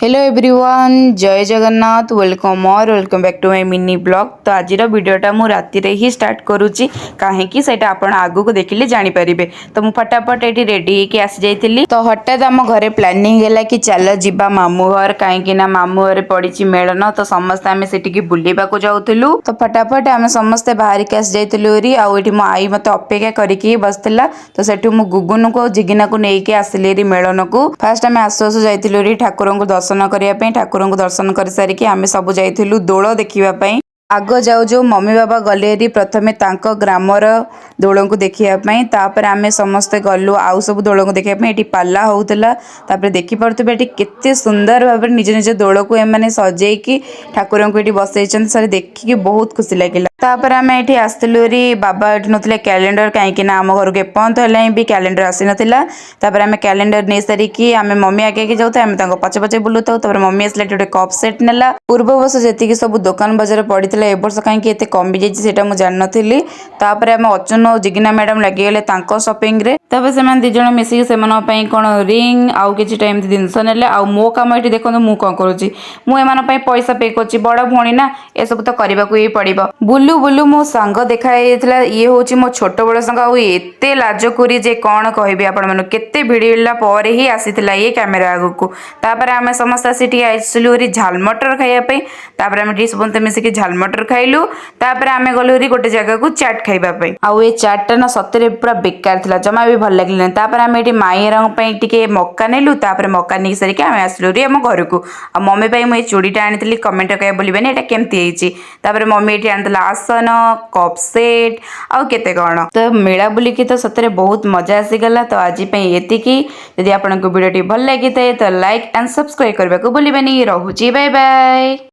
Hello everyone, ଜୟ Jagannath. Welcome or welcome back to my mini vlog. ତ ଆଜିର ଭିଡ଼ିଓଟା ମୁଁ ରାତିରେ ହିଁ ଷ୍ଟାର୍ଟ କରୁଛି। କାହିଁକି, ସେଇଟା ଆପଣ ଆଗକୁ ଦେଖିଲେ ଜାଣିପାରିବେ। ତ ମୁଁ ଫଟାଫଟ ଏଠି ରେଡ଼ି ହେଇକି ଆସିଯାଇଥିଲି। ତ ହଠାତ୍ ଆମ ଘରେ ପ୍ଲାନିଂ ହେଲା କି ଚାଲ ଯିବା ମାମୁଁ ଘର, କାହିଁକି ନା ମାମୁଁ ଘରେ ପଡ଼ିଛି ମେଳନ। ତ ସମସ୍ତେ ଆମେ ସେଠିକି ବୁଲିବାକୁ ଯାଉଥିଲୁ। ତ ଫଟାଫଟ ଆମେ ସମସ୍ତେ ବାହାରିକି ଆସିଯାଇଥିଲୁ ହେରି। ଆଉ ଏଠି ମୋ ଆଈ ମୋତେ ଅପେକ୍ଷା କରିକି ବସିଥିଲା। ତ ସେଠୁ ମୁଁ ଗୁଗୁନକୁ ଆଉ ଜିଗିନାକୁ ନେଇକି ଆସିଲି ହେରି ମେଳନକୁ। ଫାଷ୍ଟ ଆମେ ଆସୁ ଆସୁ ଯାଇଥିଲୁ ହେରି ଠାକୁରଙ୍କୁ ଦର୍ଶନ କରିବା ପାଇଁ। ଠାକୁରଙ୍କୁ ଦର୍ଶନ କରିସାରିକି ଆମେ ସବୁ ଯାଇଥିଲୁ ଦୋଳ ଦେଖିବା ପାଇଁ। ଆଗ ଯାଉ ଯାଉ ମମି ବାବା ଗଲେ ହେରି ପ୍ରଥମେ ତାଙ୍କ ଗ୍ରାମର ଦୋଳଙ୍କୁ ଦେଖିବା ପାଇଁ। ତାପରେ ଆମେ ସମସ୍ତେ ଗଲୁ ଆଉ ସବୁ ଦୋଳଙ୍କୁ ଦେଖିବା ପାଇଁ। ଏଠି ପାଲା ହଉଥିଲା। ତାପରେ ଦେଖିପାରୁଥିବେ, ଏଠି କେତେ ସୁନ୍ଦର ଭାବରେ ନିଜ ନିଜ ଦୋଳକୁ ଏମାନେ ସଜେଇକି ଠାକୁରଙ୍କୁ ଏଠି ବସେଇଛନ୍ତି। ସରି, ଦେଖିକି ବହୁତ ଖୁସି ଲାଗିଲା। ତାପରେ ଆମେ ଏଠି ଆସିଥିଲୁ ହେରି। ବାବା ଏଠି ନଥିଲେ କ୍ୟାଲେଣ୍ଡର, କାହିଁକି ନା ଆମ ଘରକୁ ଏପର୍ଯ୍ୟନ୍ତ ହେଲାଣି ବି କ୍ୟାଲେଣ୍ଡର ଆସିନଥିଲା। ତାପରେ ଆମେ କ୍ୟାଲେଣ୍ଡର ନେଇସାରିକି ଆମେ ମମି ଆଗେ ଆଗେ ଯାଉଥାଉ, ଆମେ ତାଙ୍କ ପଛେ ପଛେ ବୁଲୁଥାଉ। ତାପରେ ମମି ଆସିଲା, ଏଠି ଗୋଟେ କପ୍ ସେଟ୍ ନେଲା। ପୂର୍ବ ବର୍ଷ ଯେତିକି ସବୁ ଦୋକାନ ବଜାର ପଡ଼ିଥିଲା, ଏ ବର୍ଷ କାହିଁକି ଏତେ କମି ଯାଇଛି, ସେଇଟା ମୁଁ ଜାଣିନଥିଲି। ତାପରେ ଆମେ ଅଚୁନ ଆଉ ଜିଗିନା ମ୍ୟାଡ଼ାମ ଲାଗିଗଲେ ତାଙ୍କ ସପିଂରେ। ତାପରେ ସେମାନେ 2 ଜଣ ମିଶିକି ସେମାନଙ୍କ ପାଇଁ କ'ଣ ରିଙ୍ଗ ଆଉ କିଛିଟା ଏମିତି ଜିନିଷ ନେଲେ। ଆଉ ମୋ କାମ ଏଠି ଦେଖନ୍ତୁ, ମୁଁ କ'ଣ କରୁଛି। ମୁଁ ଏମାନଙ୍କ ପାଇଁ ପଇସା ପେ କରୁଛି। ବଡ଼ ଭଉଣୀ ନା, ଏସବୁ ତ କରିବାକୁ ହିଁ ପଡ଼ିବ। ବୁଲୁ ବୁଲୁ ମୋ ସାଙ୍ଗ ଦେଖା ହେଇଯାଇଥିଲା। ଇଏ ହେଉଛି ମୋ ଛୋଟ ବେଳ ସାଙ୍ଗ। ଆଉ ଏତେ ଲାଜକୁରି ଯେ କ'ଣ କହିବି ଆପଣମାନଙ୍କୁ। କେତେ ଭିଡ଼ିଲା ପରେ ହିଁ ଆସିଥିଲା ଇଏ କ୍ୟାମେରା ଆଗକୁ। ତାପରେ ଆମେ ସମସ୍ତେ ଆସି ଟିକେ ଆସିଲୁ ହେରି ଝାଲମଟର ଖାଇବା ପାଇଁ। ତାପରେ ଆମେ ଟିକେ ସମସ୍ତେ ମିଶିକି ଝାଲମଟର ଖାଇଲୁ। ତାପରେ ଆମେ ଗଲୁ ହେରି ଗୋଟେ ଜାଗାକୁ ଚାଟ୍ ଖାଇବା ପାଇଁ। ଆଉ ଏ ଚାଟ୍ଟା ନା ସତରେ ପୁରା ବେକାର ଥିଲା, ଜମା ବି ଭଲ ଲାଗିଲାନି। ତାପରେ ଆମେ ଏଠି ମାଇଁଙ୍କ ପାଇଁ ଟିକେ ମକା ନେଲୁ। ତାପରେ ମକା ନେଇକି ସାରିକି ଆମେ ଆସିଲୁ ହେରି ଆମ ଘରକୁ। ଆଉ ମମି ପାଇଁ ମୁଁ ଏଇ ଚୁଡ଼ିଟା ଆଣିଥିଲି। କମେଣ୍ଟ କରିବାକୁ ଭୁଲିବେନି, ଏଇଟା କେମିତି ହେଇଛି। ତାପରେ ମମି ଏଠି ଆଣିଥିଲା ଆସନ, କପ୍ ସେଟ୍ ଆଉ କେତେ କ'ଣ। ତ ମେଳା ବୁଲିକି ତ ସତରେ ବହୁତ ମଜା ଆସିଗଲା। ତ ଆଜି ପାଇଁ ଏତିକି। ଯଦି ଆପଣଙ୍କୁ ଭିଡ଼ିଓଟି ଭଲ ଲାଗିଥାଏ, ତ ଲାଇକ୍ ଆଣ୍ଡ ସବସ୍କ୍ରାଇବ୍ କରିବାକୁ ଭୁଲିବେନି। ରହୁଛି, ବାଏ ବାଏ।